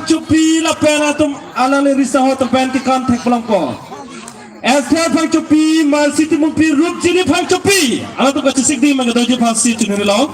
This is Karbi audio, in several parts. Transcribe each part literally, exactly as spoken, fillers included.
Phangchopi lapen atum alangli riso atum pen kekan thek palangpo. Esther Phangchopi, Mercy Timungpi, Rupjini Phangchopi. Alangtum kachesik ding mangga doji phasi chiniri lo.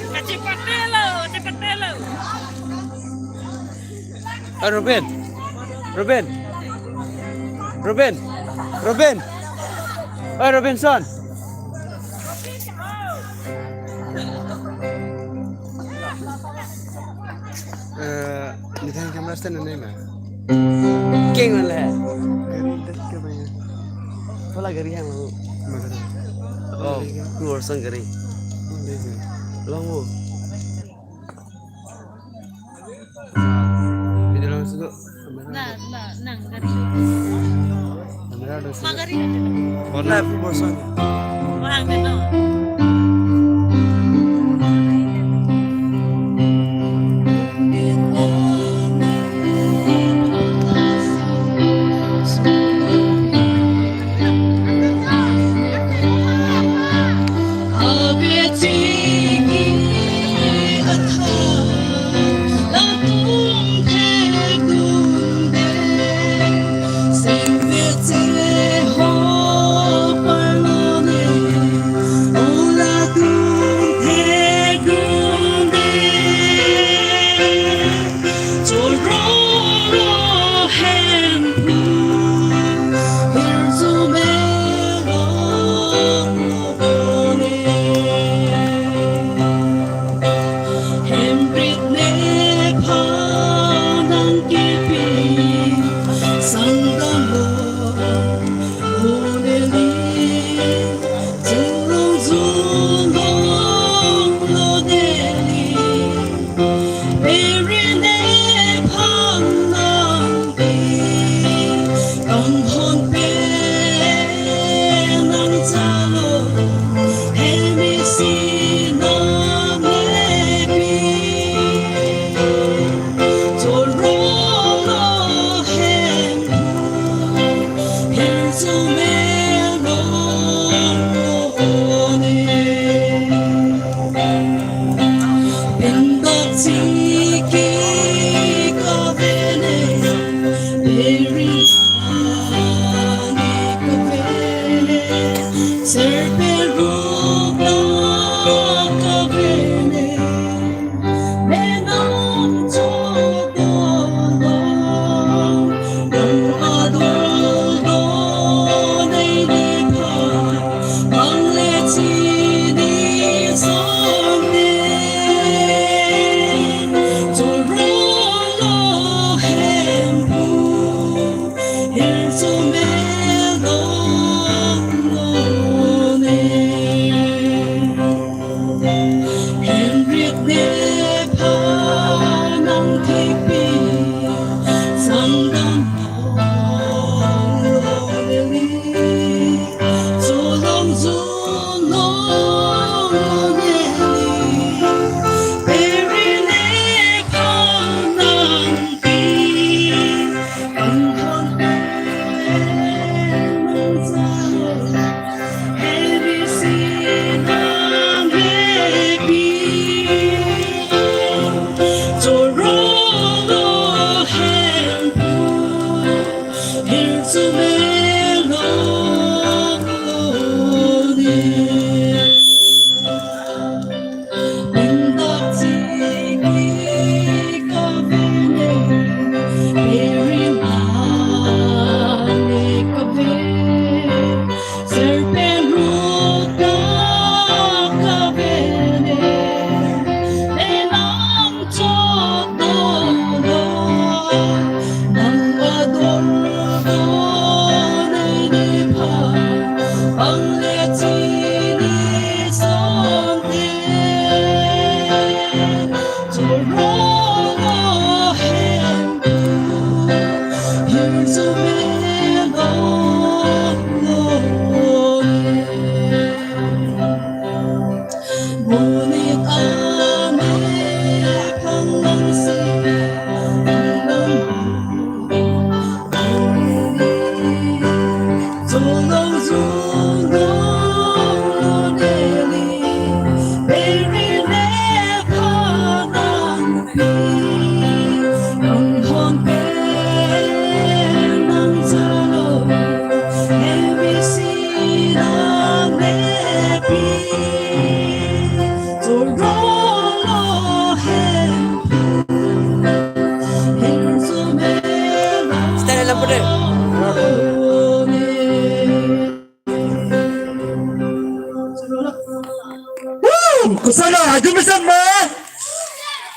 Kachepatelo, chepatelo. Eh, Ruben. Ruben. Ruben. Ruben. Eh, Robinson. Eh, nithang camera stand nai ma? Keng wala. Gari dak ke bhaiya. Wala gari hang lo. Oh, tu orsang gari. Long mo. Video lang sudo. Na, na, nang gari. Kamera ada sudo. Ma gari. Wala. Live bosan. Wala, no.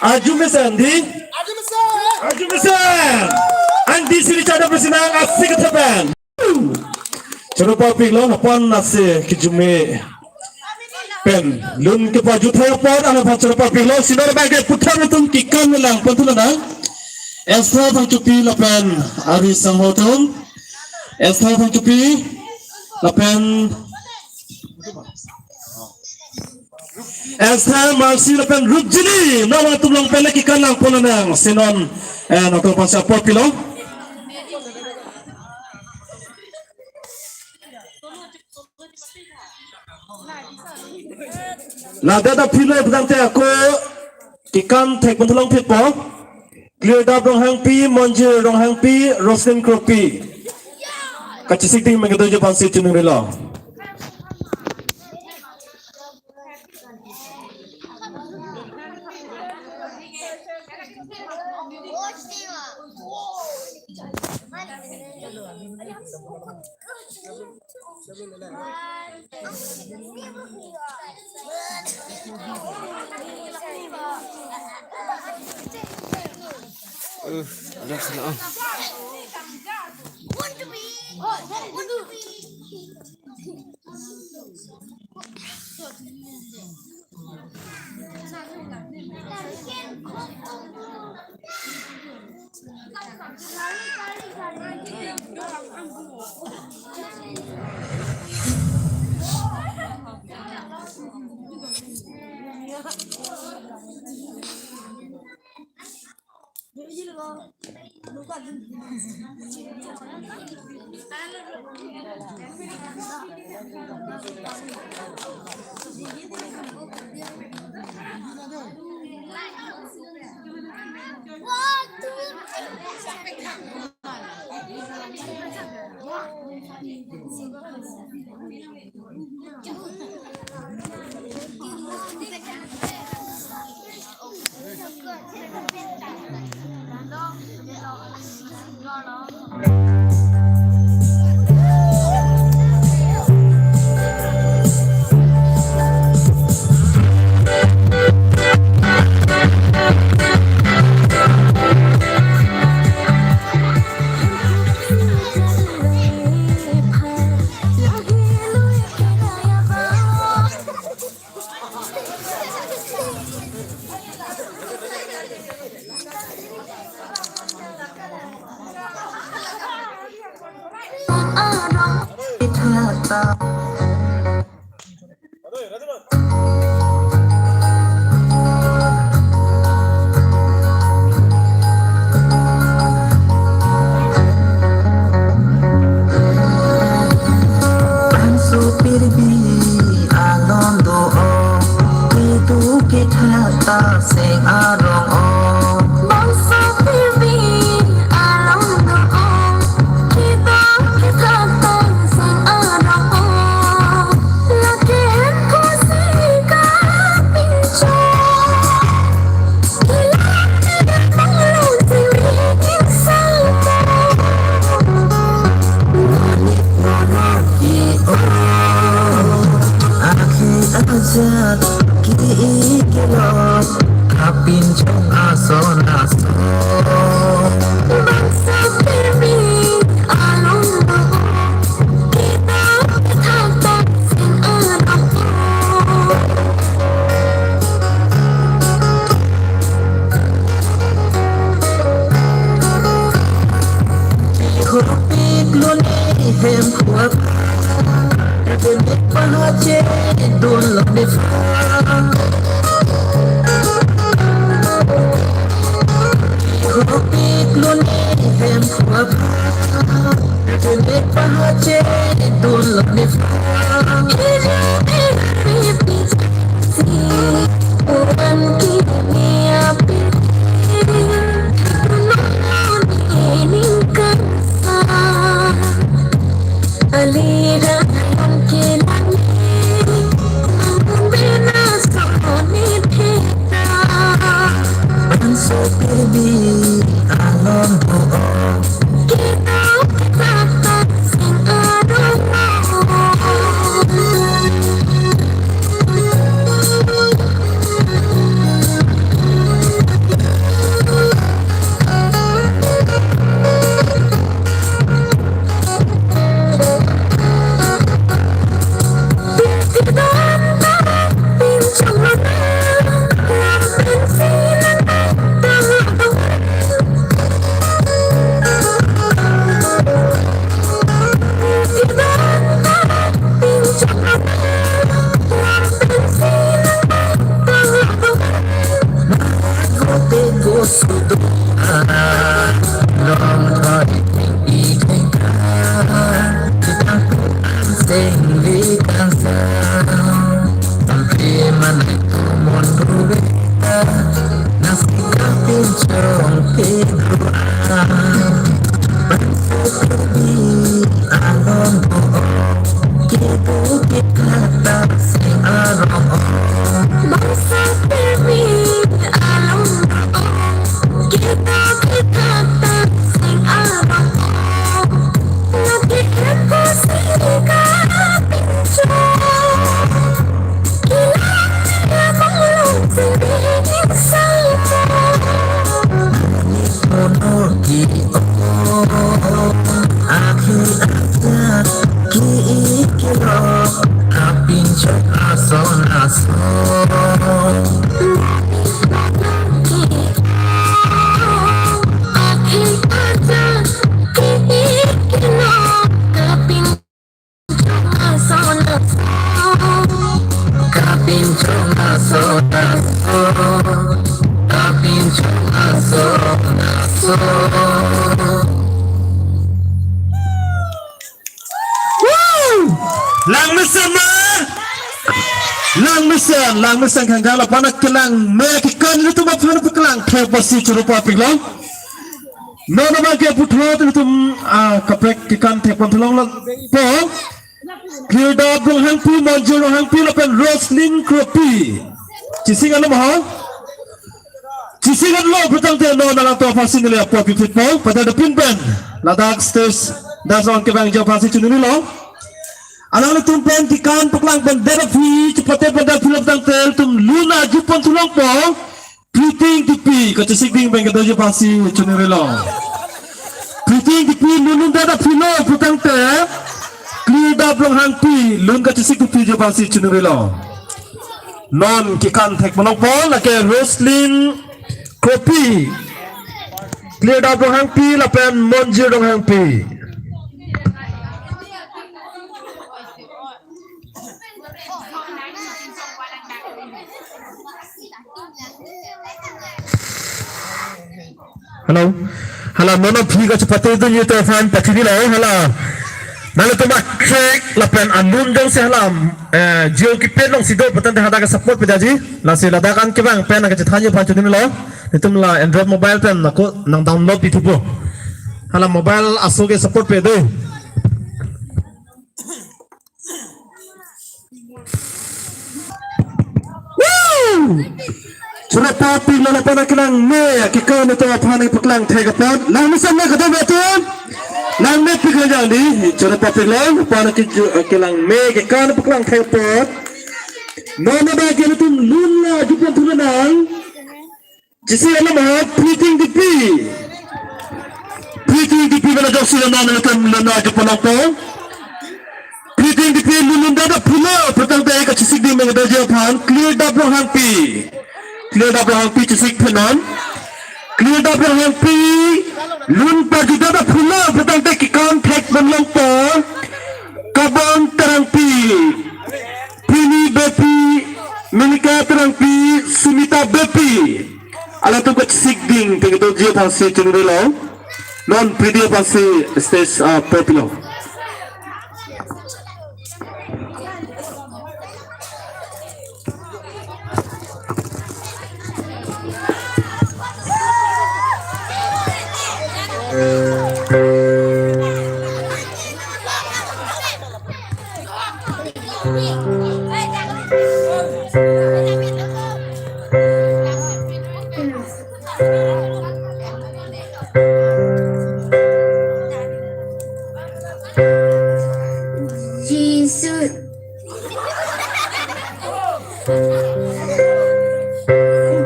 Arjumesen di. Arjumesen. Ang di siri chada presinang asik ketepen. Choro parpiklo, apon nasi kijume pen lun kepajuthai apor, ano pa choro parpiklo, sino bagi puthar tum kikam lang pon thu lang. Esther Thangchopi lapen ari sangho atum. Esther Thangchopi lapen Esther Mercy lapen Rupjili, nangtum along pen le kikam lang pon lang, si non, eh, nangtum aphan si apor pilo. Ladak aphi lo, pudamte ako kikam thek pon thu longphitpo. Klirdap Ronghangpi, Monjir Ronghangpi, Roslin Kropi. Kachesik ding mengkedo je aphan si chiningrilo. Bangso pirbi alon do-o, kedo kethak ta seng arong-o. Bangso pirbi alon do-o, kedo kethak ta seng arong-o. Lake hemphu si kapinchot. Ajat ki ikilo apinchong ason ason. Bangso pirbi alon do-o, kedo kethak ta seng arong-o. Hopik lone hem kuat. Hopik lone hem kuat. Sudung arat long thoi tingpi thengkar, kitang pu an seng li kangsam. Ampe manai tumon ruwe ta, nasi kapinchong kedua. Bangso kebi along do, kedo kekhatak seng arong. Bangso kebi along do, kedo kekhatak seng arong. Nati kempo sika pinchong. Kilang ya manglo sing ding salpo. Mono ki o, akhi aja ki ikilo, kapinchong ason ason. Kapinchong ason ason, kapinchong ason ason. Woo! Langmesen ma? Langmesen, langmesen kangkang lapu an kelang me kekan ilitum aphan paklang thek pasi choro papik lo. Non abang ke puthot ilitum, ah, kaprek kekan thek pon thulong lo po. Klirdap Ronghangpi, Monjir Ronghangpi lapen Roslyn Kropi. Chesik an lo ma ho? Chesik an lo putangte non alangtum aphansi neli apor pithit po. Pada dapin pen ladak stage das on kevangji aphansi choningri lo. Alanglitum pen kekan paklang pen det aphi, chepate pen det aphi lo putangte ilitum lun arju pon thulong po. Priting Tipi kachesik ding pen kedoji aphansi choningri lo. Priting Tipi lun lun det aphi lo putangte Klirdap Ronghangpi lun kachesik Tipi ji aphansi choningri lo. Non kekan thek pon long po, lake Roslyn Kropi, Klirdap Ronghangpi lapen Monjir Ronghangpi. Hello. Hala non aphi kachepate dun ilitum aphan pathi ni lo hala. Nanglitum akrek lapen alun jongsi hala, eh, Jio keypad alongsi do putangte hadak ke support pedaji. Lasi ladak an kevang pen nangkachethanji aphan choningri lo. Ilitum la Android mobile pen nangko nang download pithupo. Hala mobile aso ke support pe do. Woo! Choro papik lo lapu an kelang me kekan ilitum aphan paklang thek apot. Langmesen ma kadokave atum? Lang mepik lo jang di. Choro papik lo lapu an ke, kelang me kekan paklang thek apot. Non abang ke ilitum lun arju pon thu lonang. Chesik an lo ma ho, Priting Tipi. Priting Tipi pen ajoksi lo non ilitum lun arju pon long po. Priting Tipi lun lun det aphi lo putangte kachesik ding pen kedoji aphan Klirdap Ronghangpi. Klirdap Ronghangpi chesik pen non. Klirdap Ronghangpi lun parju det aphi lo putangte kekan thek pon long po. Kabon Terangpi, Pini Beypi, Milika Terangpi, Sumita Beypi. Alangtum kachesik ding pen kedoji aphansi choningri lo. Non Priting aphansi stage, ah, apor pilo. Jisu.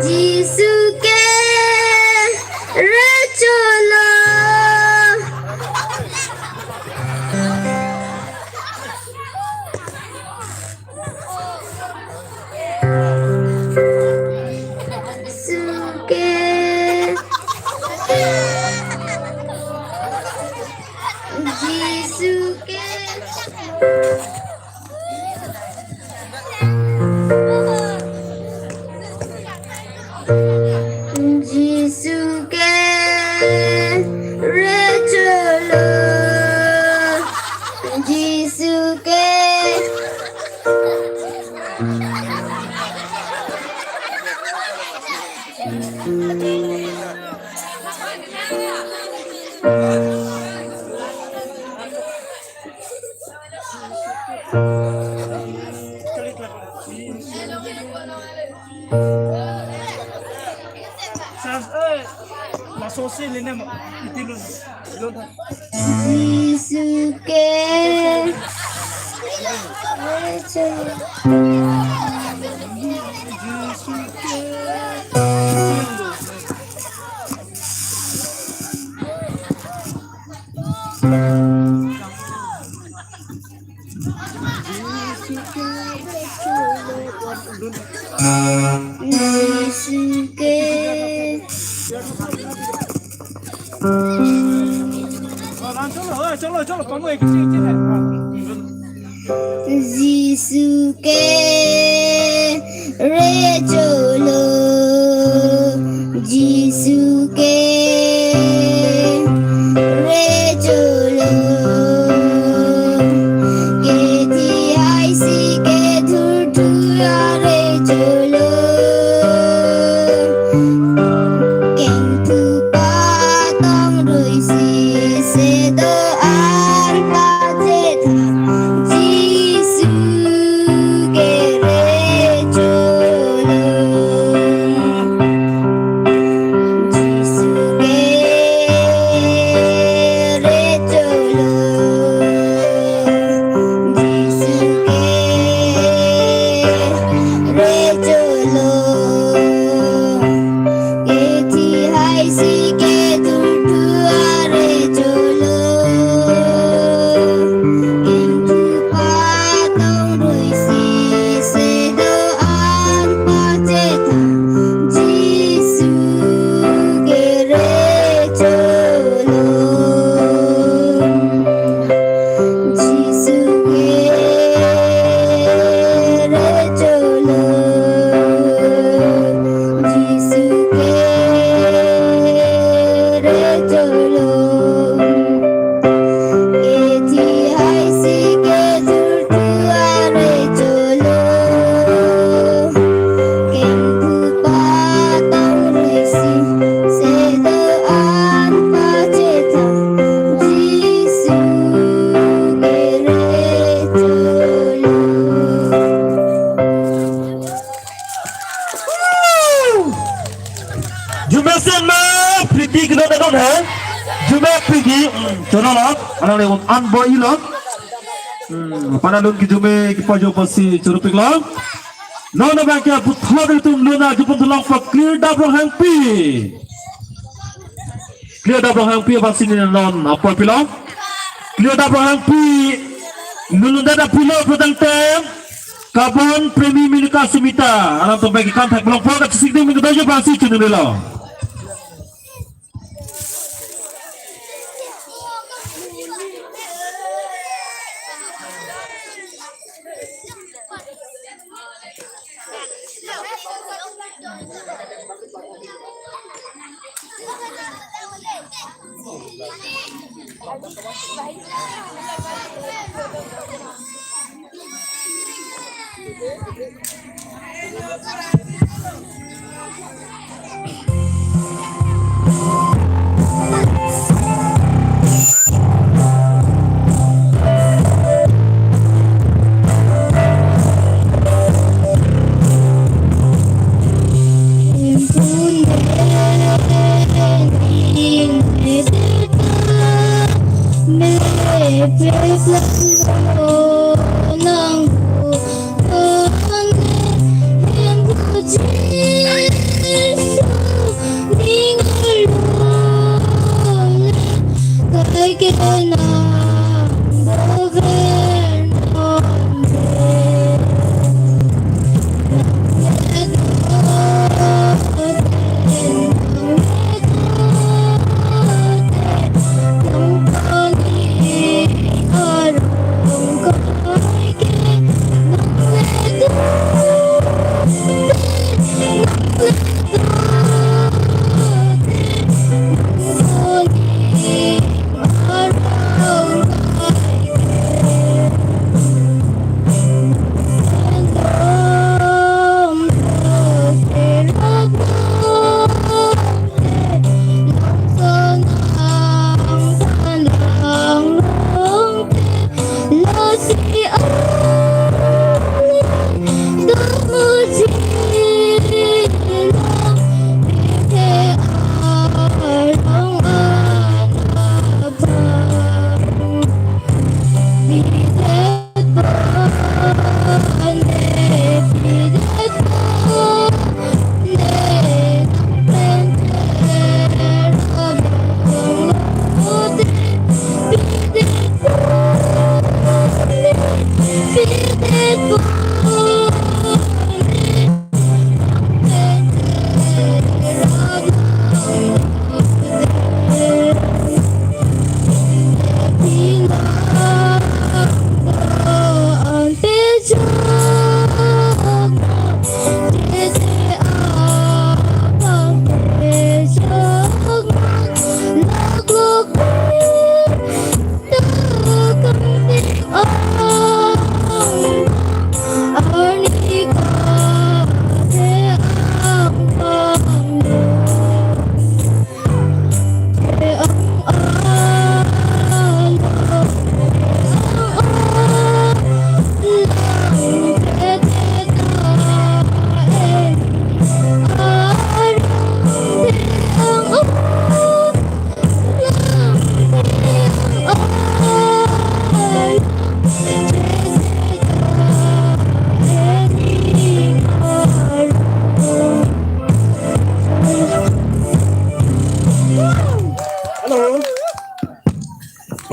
Jisu ke racholo. Jisu ke. Jisu ke. Jisu Sas, eh, laso si lene ma, iti lun, lun tha. Jisu ke. Jisu ke. Jisu ke. Cholo, cholo, cholo, kamu ek ching ching hai. Jisu ke re cholo, Jisu ke re cholo, kethi hai si kethurthu a re cholo, kengthu patong rui si sedo an pachethang Jisu ke re cholo. Jisu ke re cholo. Jisu ke re cholo. Kethi hai si kethurthu a re cholo, kengthu patong rui si sedo an pachethang Jisu ke re cholo. Jisu ke re cholo, Jisu ke re cholo, kethi hai si kethurthu a re cholo, kengthu patong rui si sedo an pachethang Jisu ke re cholo. Jumesen ma, priti kedon kedon hai. Jume priti, hmm, chonolo, alang le un an bo ilo. Hmm, panalun kejume kepajo pasi chorupiklo. Non abang ke puthot itum lun arjupon tolong pa Klirdap Ronghangpi. Klirdap Ronghangpi abang si ne non apor pilo. Klirdap Ronghangpi lulun dada pilo putang tem. Kabon Premi Minka Sumita alam tong bagi kan thak belong pol kachisik ding minggu dojo abang si chunun delo.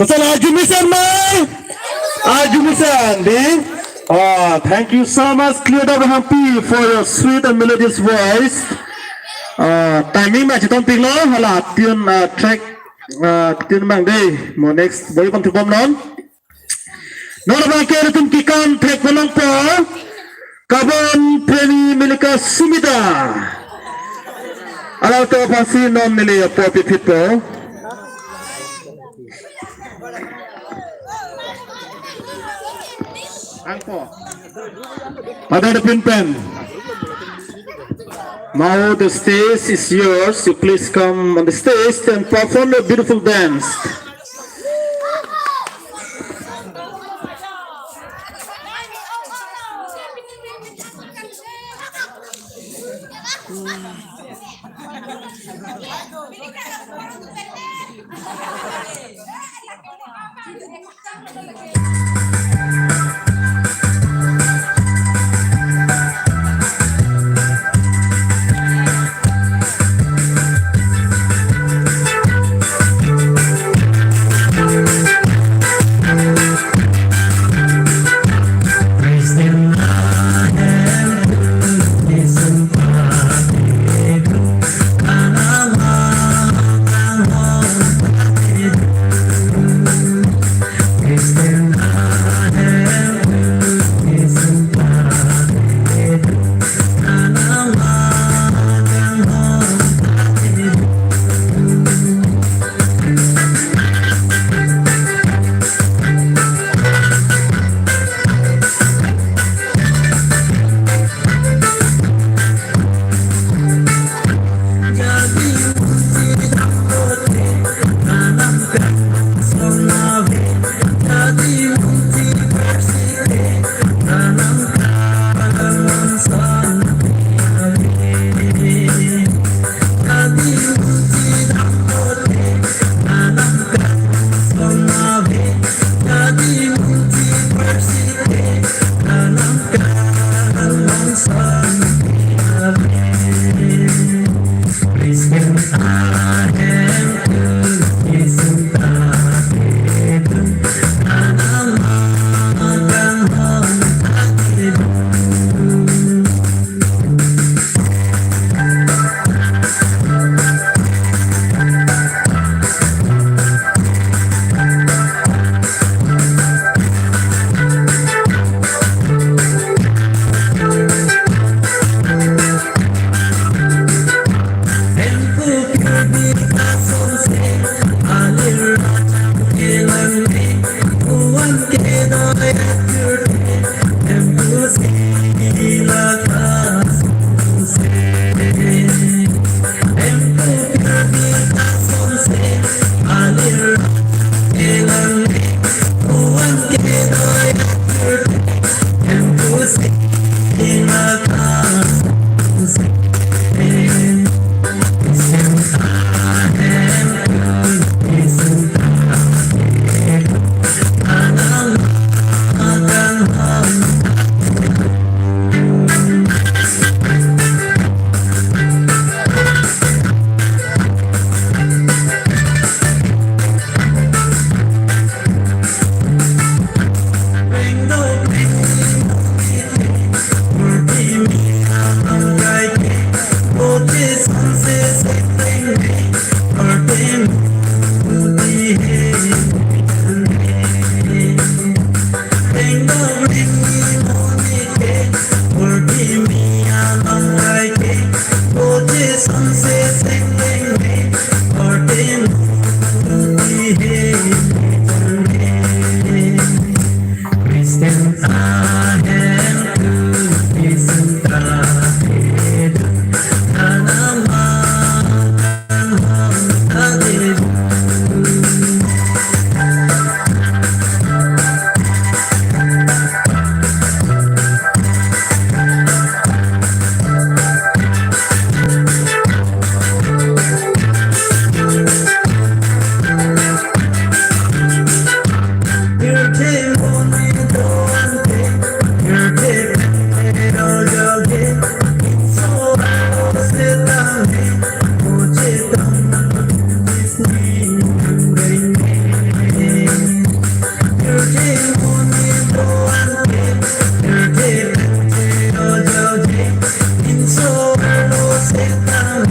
Asal arjumisan ma? Arjumisan, dei? Ah, thank you so much, Cleodab Hampi, for your sweet and melodious voice. Ah, timing ma chetongpiklo, hala tune, ah, track, ah, tune abang dei. Mo next boy pon thubom non. Non abangke ilitum kekam thek ponlongpo. Kabon Premi Melika Sumita. Alangtum aphansi non neli apo piphitpo. Angpo. Pada depan pen. Now the stage is yours. You please come on the stage and perform a beautiful dance.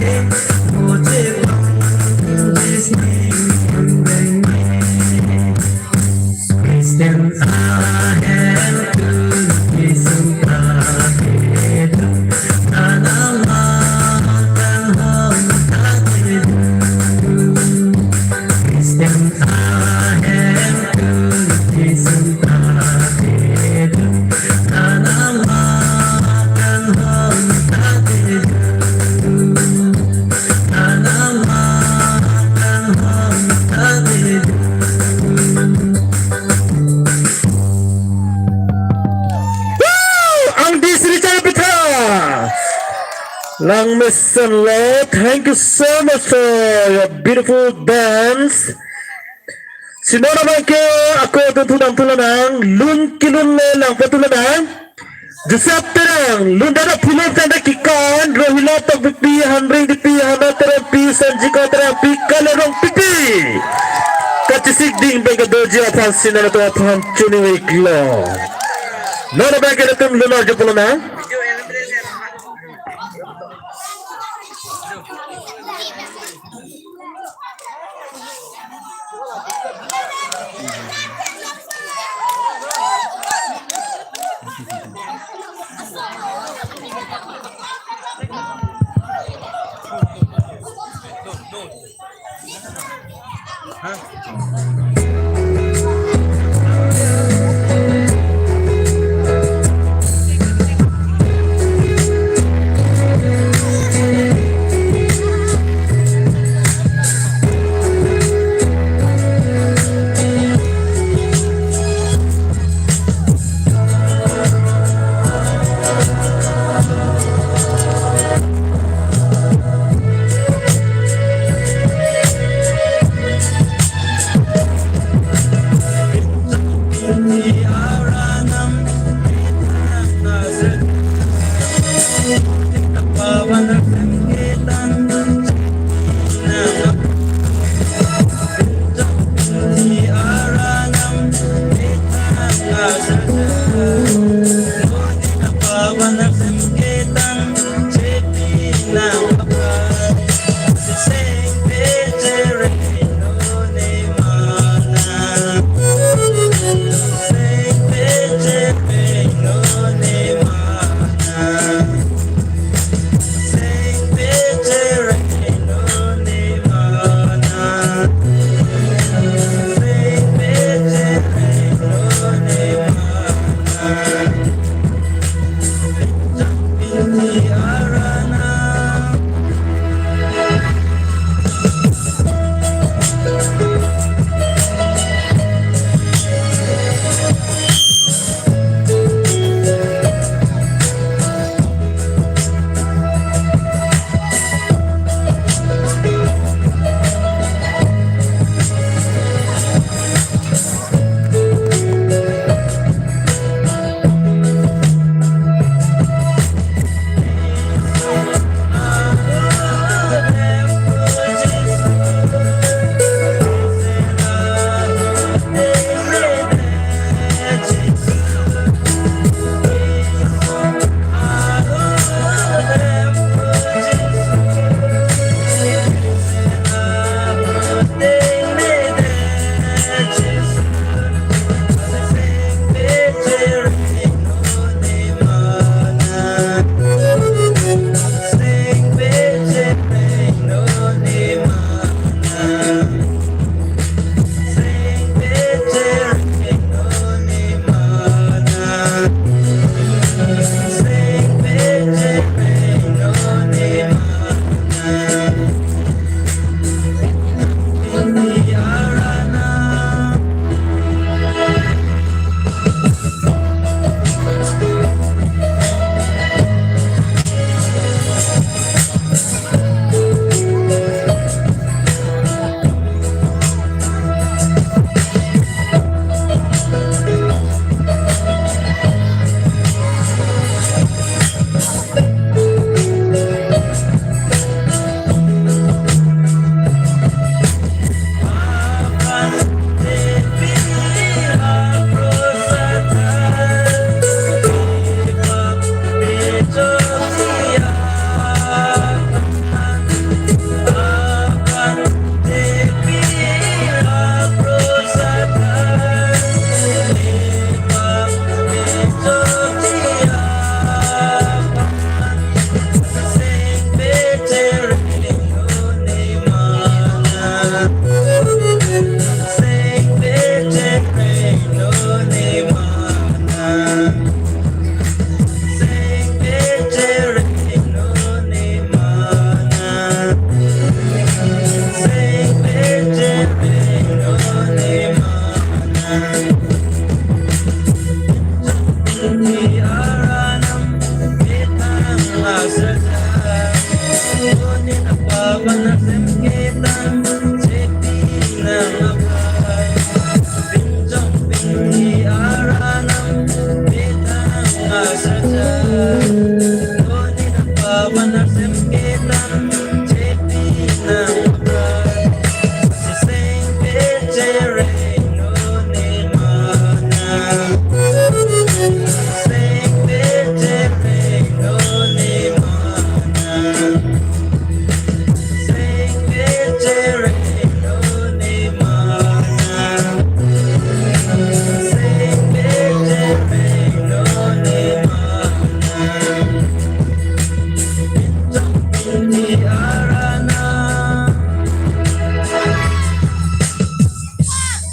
मुझे जिसने देंगे। Christian ahem tu kisum ta kedo, anama kan hom ta kedo. Christian ahem tu kisum ta kedo, anama kan hom ta kedo. Woo! Angdi Sri Chang Petra. Lang mesenlo, thank you so much for your beautiful dance. Si non abangke ako dun thudam thu lonang, lun kelun le lang patu lonang. Joseph Terang, lun dada phulon tanda kikan, Rohila Tokbipi, Hamring Dipi, Hana Terangpi, Sanjika Terangpi, Kalerong Pipi. Kachesik ding bengke doji aphan si non atum aphan chuni wiklo. Non abangke atum lun arju pu lonang.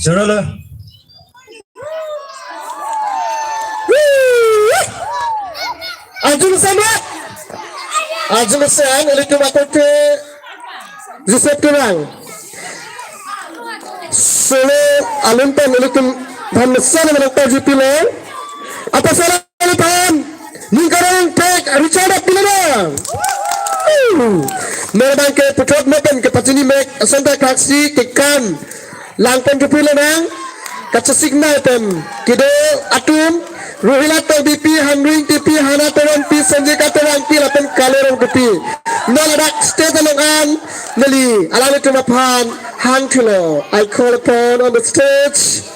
Chorolo. Arjun Samrat. Arjun Sang, ilitum akorte Joseph Terang. Solo alun pen ilitum than mesen menang ta J P Long. Apa salah ilitum? Ning karong pek Richard Apilana. Merbang ke puthot mepen ke pachini mek asonta kaksi ke kam. Langpon kepi lenang, kachesik nai pen kedo atum, Rohila Tokbipi, Hanring Tipi, Hana Terangpi, Sanjika Terangpi, lapen Kale Rongpipi. Non ladak stage along an neli alanglitum aphan hangthulo. I call upon on the stage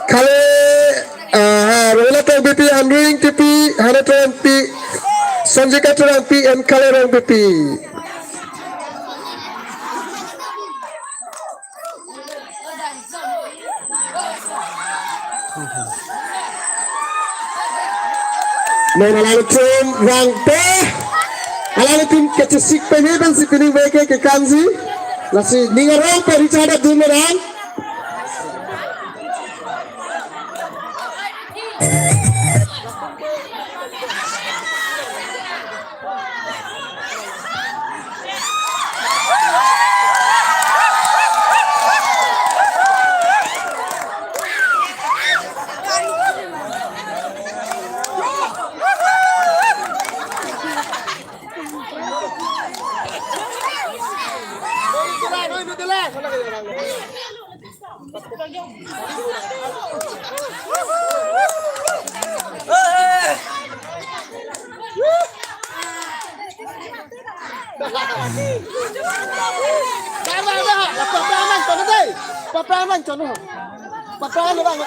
Kale, uh, Rohila Tokbipi, Hanring Tipi, Hana Terangpi, Sanjika Terangpi, and Kale Rongpipi. Non alanglitum vangpo, alanglitum kachesik pen he pensi pining veke ke kanji. Lasi ning arong pen Richard adun merang. Papra nang chono dei. Papra nang chono. Papra nang.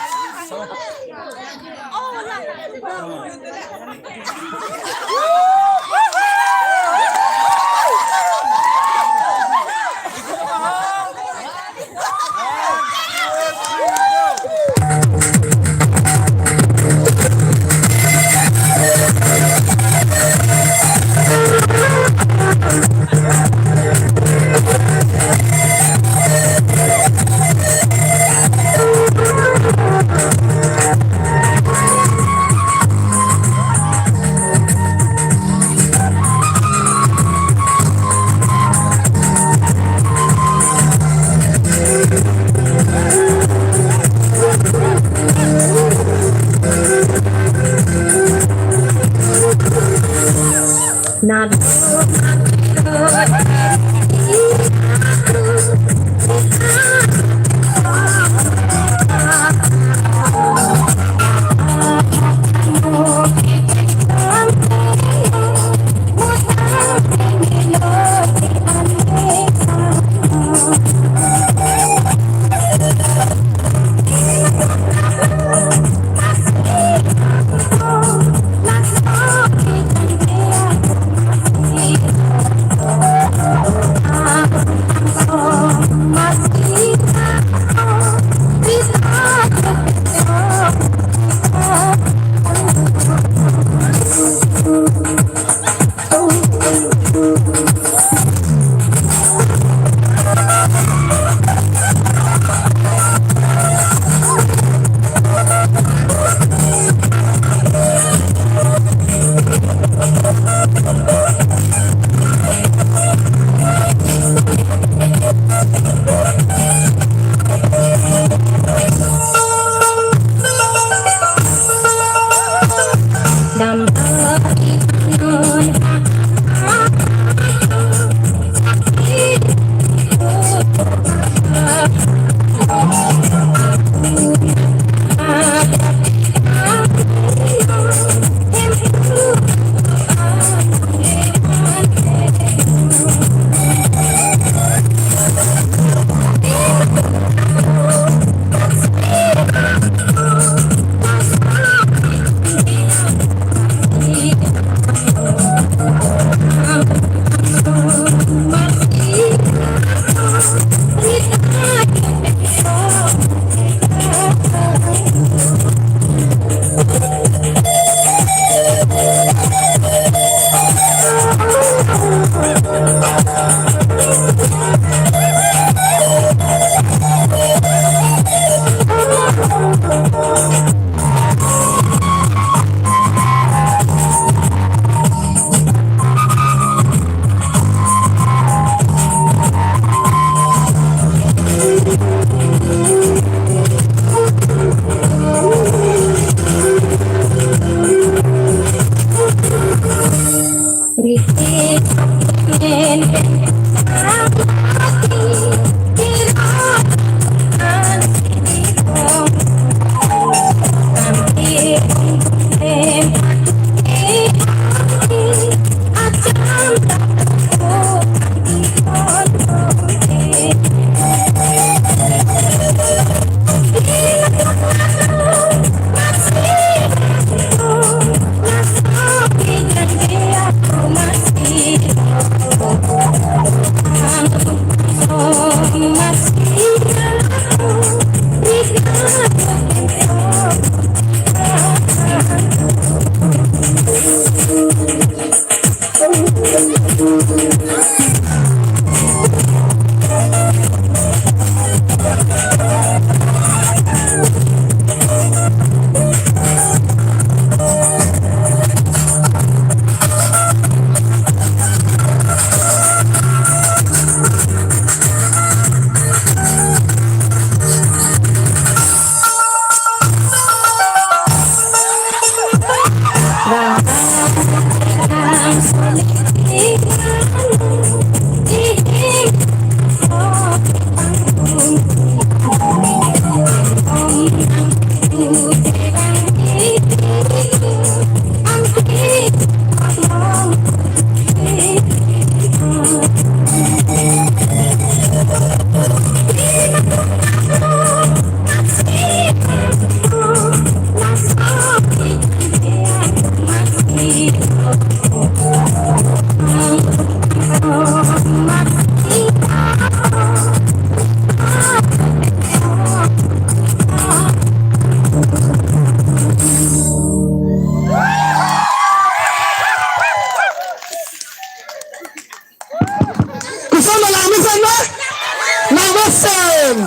Sen.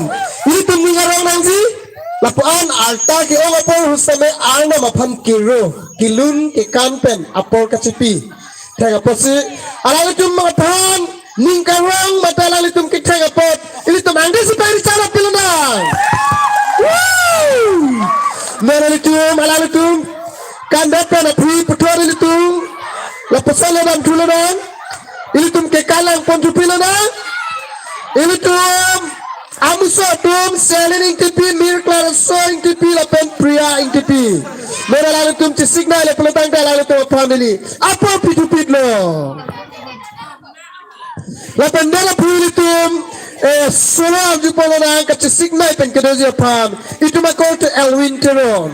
Ilitum ning arong nangji. Lapu-an altar ke-ong apor husame Arnam aphan kero, kelun kekan pen apor kachipi thek apotsi, alanglitum aphan ning karong mate alanglitum kethek apot ilitum angdeng si pari chara pilonang. Woo! Mena ilitum, alanglitum kandet pen aphi puthot ilitum lapuson le dam thulonang. Ilitum ke kalang pon thupi lonang. Ilitum amuso atum Selin Ingtipi, Mir Clarissa Ingtipi lapen Priya Ingtipi. Mena alanglitum chesiknei le pulo tangte alanglitum family apor pi thupi lo. Lapen dela pu ilitum, eh, solo arju pon lonang kachesiknei pen kedoji aphan. Itum akor to Elwin Teron.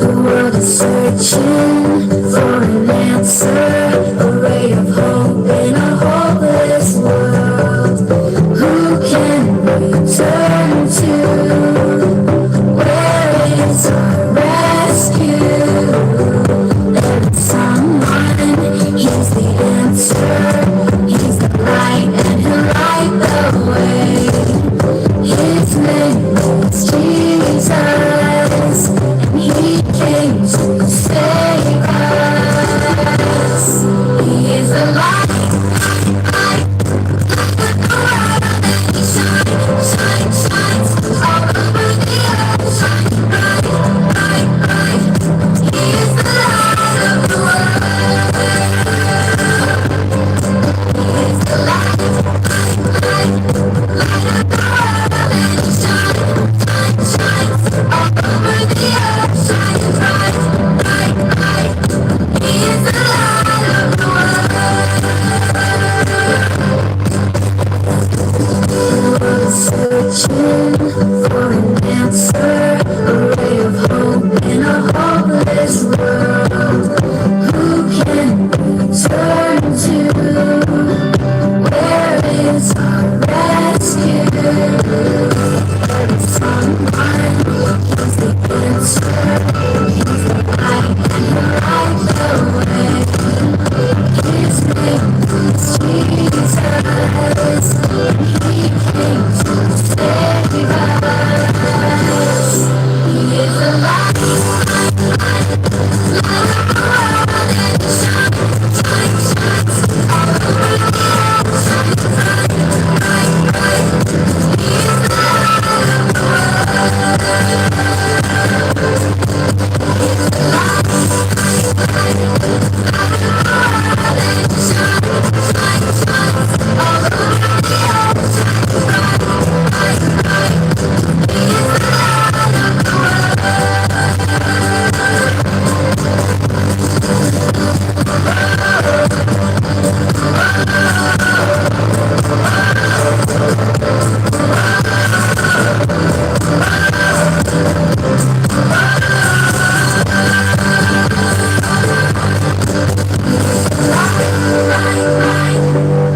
The world is searching for an answer, a ray of hope in a hopeless world. Who can we turn to? Where is our rescue? There is someone, he's the answer, he's the light, and he'll light the way. His name is Jesus, and he came to save us. He is the light, light, light of the world, and he shines, shines, shines all over the earth, shining bright, bright, bright. He is the light of the world. Searching for an answer, a ray of hope in a hopeless world. Who can we turn to? Where is our rescue? There is someone, he's the answer, he's the light, and he'll light the way. His name is Jesus, and he came to save us. He is the light, light, light of the world, and he shines, shines, shines all over the earth, shining bright, bright, bright. He is the light of the world.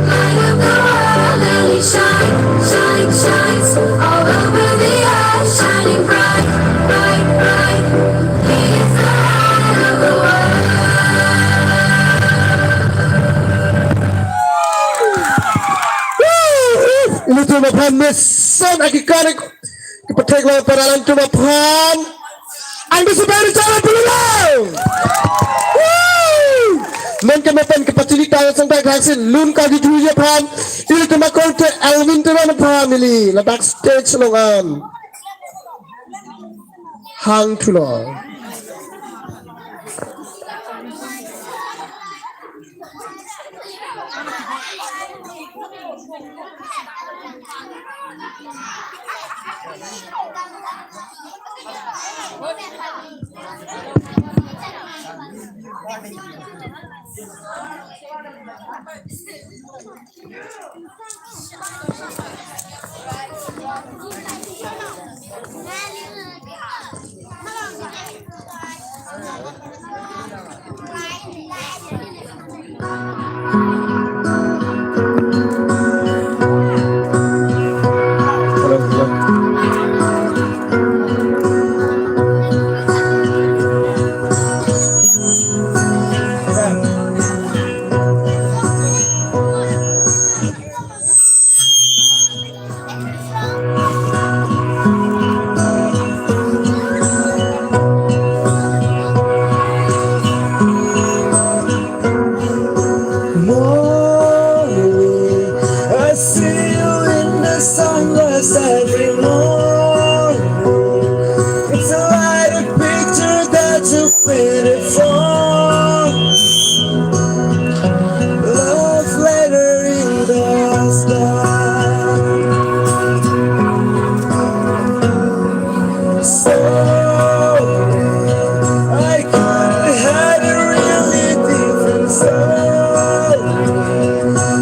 Light of the world, and he shines, shines, shines all over the earth, shining bright, bright, bright. He is the light of the world. Ilitum aphan mesen akikar kepathek lo para alanglitum aphan. Ang di super channel pulo lang. Woo! Non keme pen kepachini tang sang tak hasin lun kagi juji aphan. Ilitum akorte Alvin Teron aphan ili ladak stage along an hangthulo. Morning, I see you in the sunglass every morning. It's a lighted picture that you painted for love letter in the sky. So I could have had a really different story,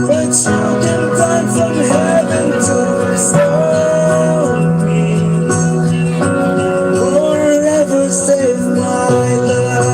but you came down from heaven to restore me. Forever save my life.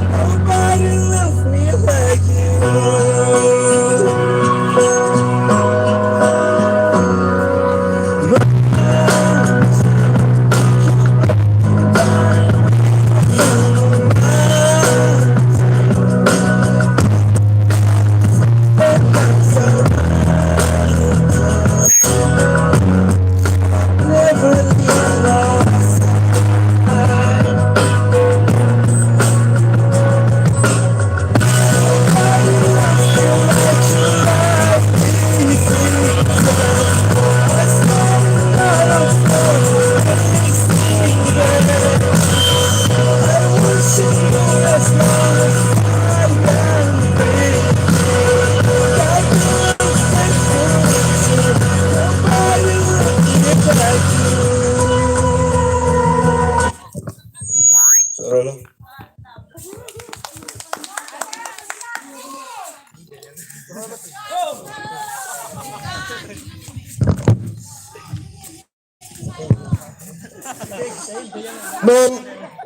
Nobody left me. Non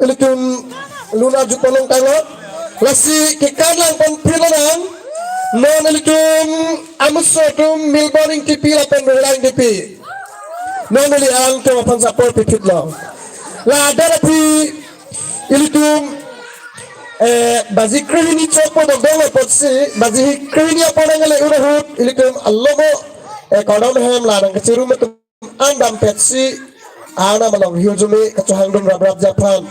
ilitum lun arju ponlong tanglo. Lasi kekan lang pon phi lonang. Non ilitum amuso atum Milbon Ingtipi lapen Rohila Ingtipi. Non ili angtum aphan apor piphit lo. Ladak aphi ilitum, eh, baji krehini chokpo dokdoklo apotsi, baji krehini apor nangle un ahut ilitum alomo, eh, kardom hem la nangkachirum atum an dampetsi, arnam along hirjume kachohangdun raprapji aphan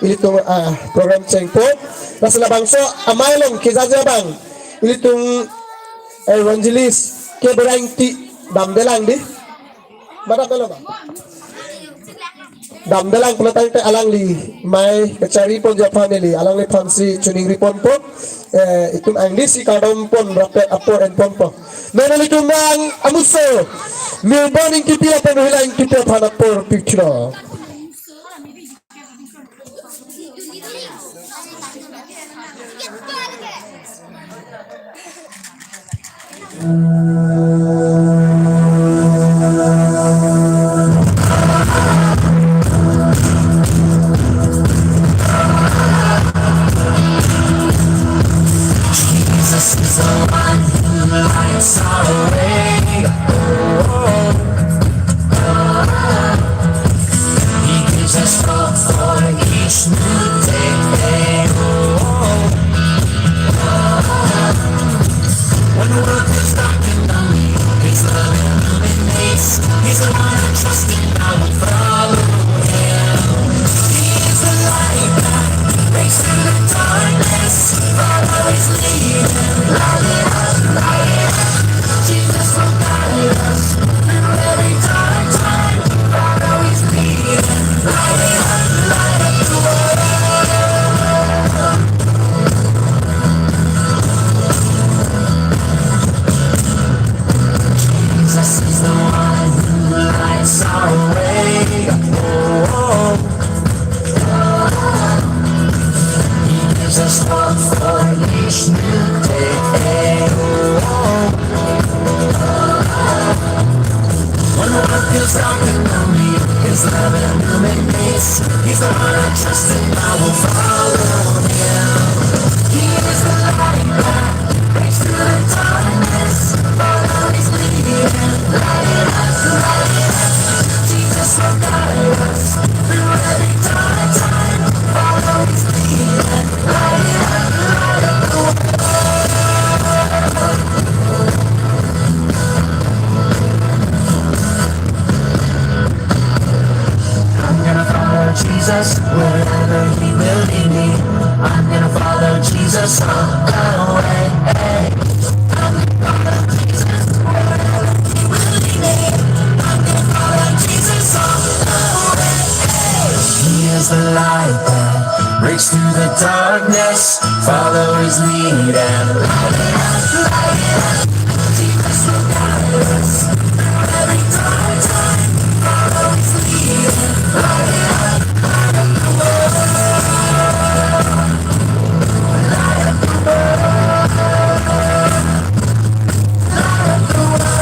ilitum, ah, program chengpo. Lasi labangso amei along kejaje abang ilitum, eh, evangelist K Bera Ingti damdelang di. Madam, halo, Bang. Damdelang pulo tangte alangli mei kachari ponji aphan ili, alangliphansi choningri ponpo, eh, itum angdisi kardom pon, rapet apor en ponpo. Non ilitum abang amuso Milbon Ingtipi lapen Rohila Ingtipi aphan apor pithilo. One who lights our way. Oh, oh, oh. He gives us hope for each new day. Oh, oh, oh. When the world feels dark and lonely, His love illuminates. He's the one I trust and I will follow Him. He is the light that breaks through the darkness. Follow His leading, light it up, light it up. Jesus will guide us through every dark time. Follow His leading, light it up, light up the world. Jesus is the one who lights our way. Oh, oh, oh. He gives us hope for each new day. Oh, oh, oh. When the world feels dark and lonely, His love illuminates. He's the one I trust and I will follow Him. He is the light that breaks through the darkness. Follow His leading, light it up, light it up. Jesus will guide us through every dark time. Follow His leading, light it up, light up the world. I'm gonna follow Jesus wherever He will lead me. I'm gonna follow Jesus all the way. I'm gonna follow Jesus wherever He will lead me. I'm gonna follow Jesus all the way. He is the light that breaks through the darkness. Follow His lead and light it up, light it up. Jesus will guide us through every dark time. Follow His lead and light it up, light up the world. Light up the world. Light up the world.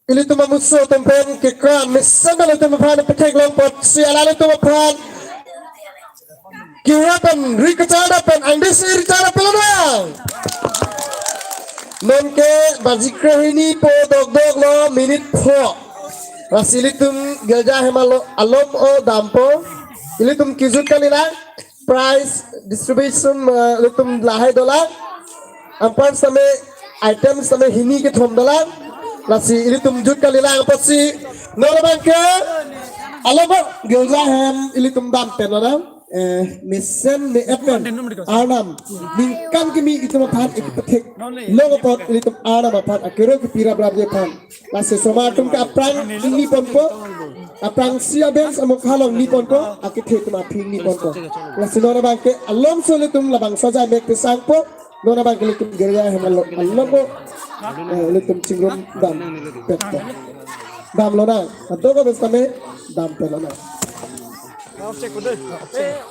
Ilitum amuso atum pen kekra mesen ilitum aphan petheklong apotsi alanglitum aphan kira pen ri kacharda pen angdesi ri kacharda pelonang. Nonke baji krehini po dokdok lo minute pho. Lasi ilitum girja hem alo-, alom o dampo. Ilitum kejut kalilang. Prize distribution, eh, ilitum lahai dolang. Anpar sitame item sitame hini kethom dolang. Lasi ilitum jut kalilang apotsi non abangke alabang girja hem ilitum dam pen dolang. Eh, mesen me-et pen Arnam ningkan kimi itum aphan ik pathek long apot ilitum Arnam aphan akero kepi raprapji aphan. Lasi osomar atum ke aphrang ingni ponpo, aphrangsi a-bench amokha along ingni ponpo, akethe atum aphi ingni ponpo. Lasi non abangke alomso ilitum labangso ajai mek tesangpo, non abangke ilitum girja hem alo-, alompo, eh, ilitum chingrum dam petpo. Damlonang, ado ka bes kami dam pelonang. Off check ko deh. Off check.